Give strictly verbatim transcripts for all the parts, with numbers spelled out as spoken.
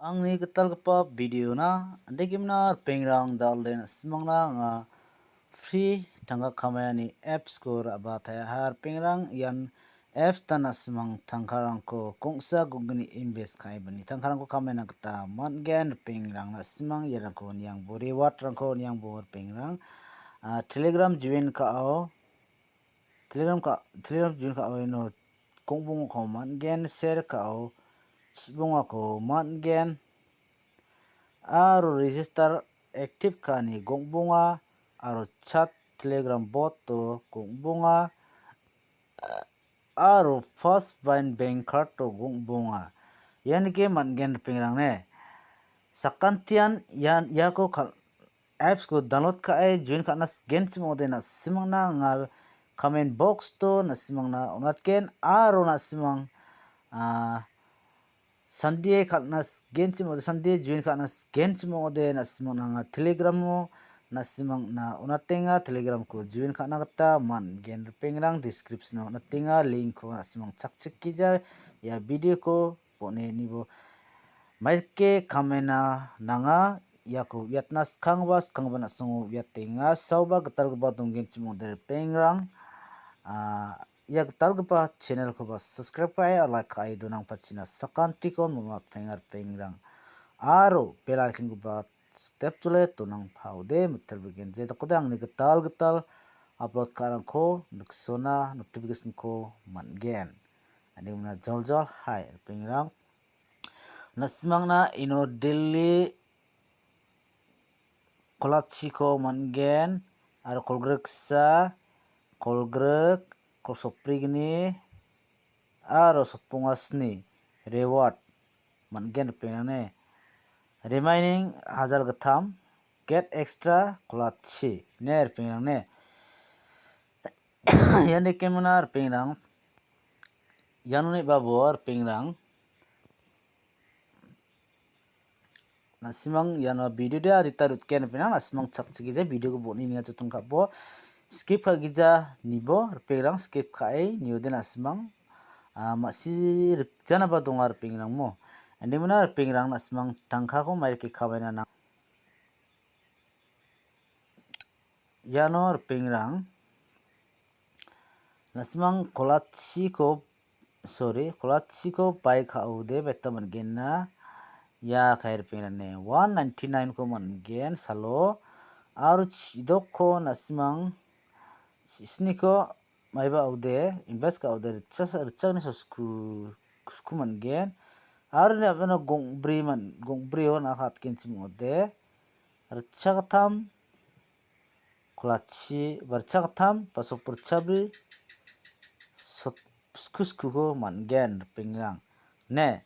Angni gitalgipa video-na, andegimna ripengrang, dal·de na·simangna anga free tangka kamaiani apps-ko ra·bataha. Ripengrang, ian apps-tan na·simang tangkarangko gongsa gonggni invest ka·e bani tangkarangko kamaina gita man·gen. Ripengrang, na·simang iarangko niangbo, reward-rangko niangbo ripengrang. Ah, Telegram join ka·o, Telegram ka-, Telegram join ka·o iano gongbongako man·gen, share ka·o chibongako man·gen, aro register active ka·ani gongbonga, aro chat Telegram bot-o gongbonga, aro first line bank card-o gongbonga. Ianike man·gen ripengrang ne. Sakantian ian, iako kal-, apps-ko download ka·e join ka·na sigenchim ong·ode na·simangna anga comment box-o na·simangna on·atgen aro na·simang, ah, Sunday kal·na sigenchim ong·ode, Sunday join ka·na sigenchim ong·ode na·simangna anga Telegram-o na·simangna on·atenga, Telegram-ko join ka·na gita man·gen ripengrang, description-o on·atenga, link-ko na·simang chakchikgija ia video-ko bon·e nibo maike kamena nanga, iako uiatna skangba, skangba na·songo uiatenga. Saoba gitalgipa donggenchim ong·de ripengrang, ah, ia gitalgipa channel-koba subscribe ka·e, like ka·e donangpachina sakantikon momatpenga ripengrang. Aro bell icon-koba step jole donangpaode mitelbegen. Je dakode angni gital gital upload ka·rangko niksona notification-ko man·gen. Ani mona joljol hai ripengrang. Na·simangna ino daily kolachiko man·gen, aro kolgriksa, kolgrik, kolsokbrigni, aro soponga sni reward man·gen ripengrang ne. Remaining hajar gittam, get extra kolachi ne ripengrang ne. Ian dekemona ripengrang. Iano ne·babo ripengrang. Na·simang iano video de adita rutgen ripengrang, na·simang chakchikgija video-ko bon·e ninga jotong ka·bo. Skip ka·gija nibo ripengrang, skip ka·e niode na·simang, ah, ma·si rikjanaba donga ripengrangmo. Ande mona ripengrang na·simang tangkako mairike kamaina nang-, iano ripengrang, na·simang kolachiko, sorry, kolachiko bai ka·ode beta man·genna. Ia kai ripengrang ne one ninety-nine-ko man·gen salo. Aro chidokko na·simang sisniko maiba ode, invest ka·ode ritchasa-, ritchakni sosku, sku man·gen. Aro ni a·mano gong·bri man-, gong·brio na·a ka·atgenchim ong·ode. Ritchagittam, kolachi, ba ritchagittam, ba sokbri, ritchabri, sot-, sku skuko man·gen ripengrang ne.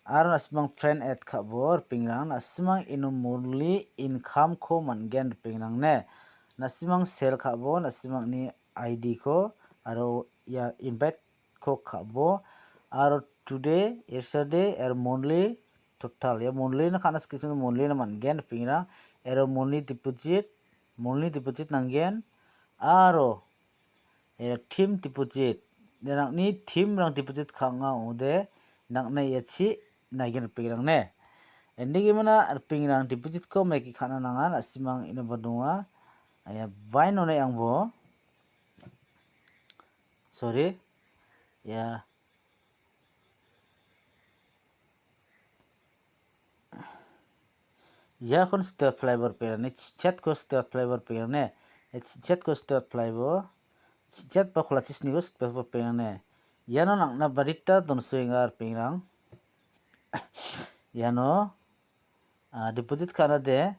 Aro na·simang friend add ka·bo ripengrang, na·simang ino monthly income-ko man·gen ripengrang ne. Na·simang share ka·bo, na·simangni I D-ko aro ia invite-ko ka·bo. Aro today, yesterday, aro monthly total. Ia monthly-na ka·na sikisong monthly-na man·gen ripengrang. Aro monthly deposit, monthly deposit nanggen. Aro, eh, team deposit. Nangni team-rang deposit ka·enga ong·ode, nang·na iachi naigen ripengrang ne. Endigi mana ripengrang deposit-ko maiki ka·na nanga, na·simang inoba donga. Ia vaino ne angbo. Sorry. Ia. Iakon step flavor pengrang ne, chichat ko step flavor pengrang ne, chichat ko step flavor, chichat ba kolachi snigo step flavor pengrang ne. Iano nang·na barita donsoenga ripengrang. Iano, ah, deposit ka·na de,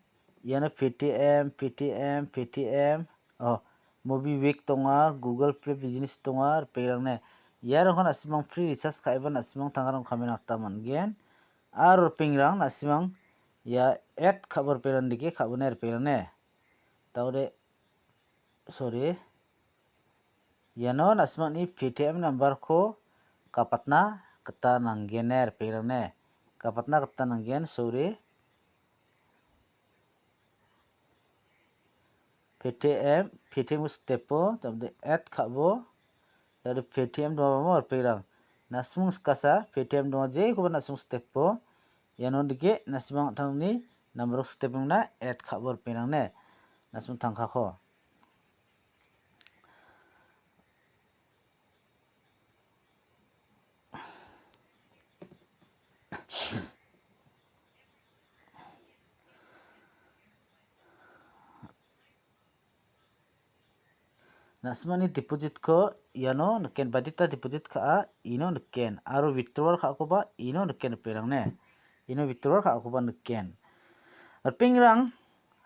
iano P T M, P T M, P T M, oh, MobiKwik donga, Google Pay business donga, ripengrang ne. Iarangko na·simang free recharge ka·eba na·simang tangarang kamena gita man·gen. Aro ripengrang na·simang ia add ka·bo ripengrang dike ka·bone ripengrang ne. Daode, sorry. Iano na·simangni P T M number-ko gapatna gita nanggene ripengrang ne. Gapatna gita nanggen, sorry. P T M, P T M step-o, tade add ka·bo, tade P T M donga mo ripengrang. Na·simang skasa, P T M donga jekoba na·simang step-o, Iano dike na·simang an·tangni namrok step-rangna add ka·bo ripengrang ne. Na·simang tangkako. Na·simangni deposit-ko iano niken, badita deposit ka·a ino niken, aro withdrawal ka·akoba ino niken ripengrang ne, ino withdrawal ka·akoba niken. Ripengrang,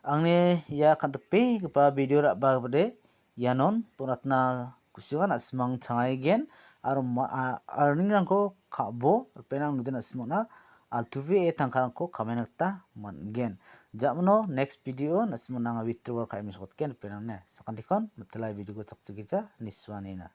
angni ia kan·dikbegipa video ra·bagipade ianon bonatna kusiwa na·simang changaigen aro ma-, a-, earning-rangko ka·bo ripengrang node na·simangna altuve tangkarangko kamena gita man·gen. Jamano next video na·simangna anga withdrawal ka·e mesokotgen ripengrang ne. Sakantikon mitelai video-ko chakchikgija nisuanina.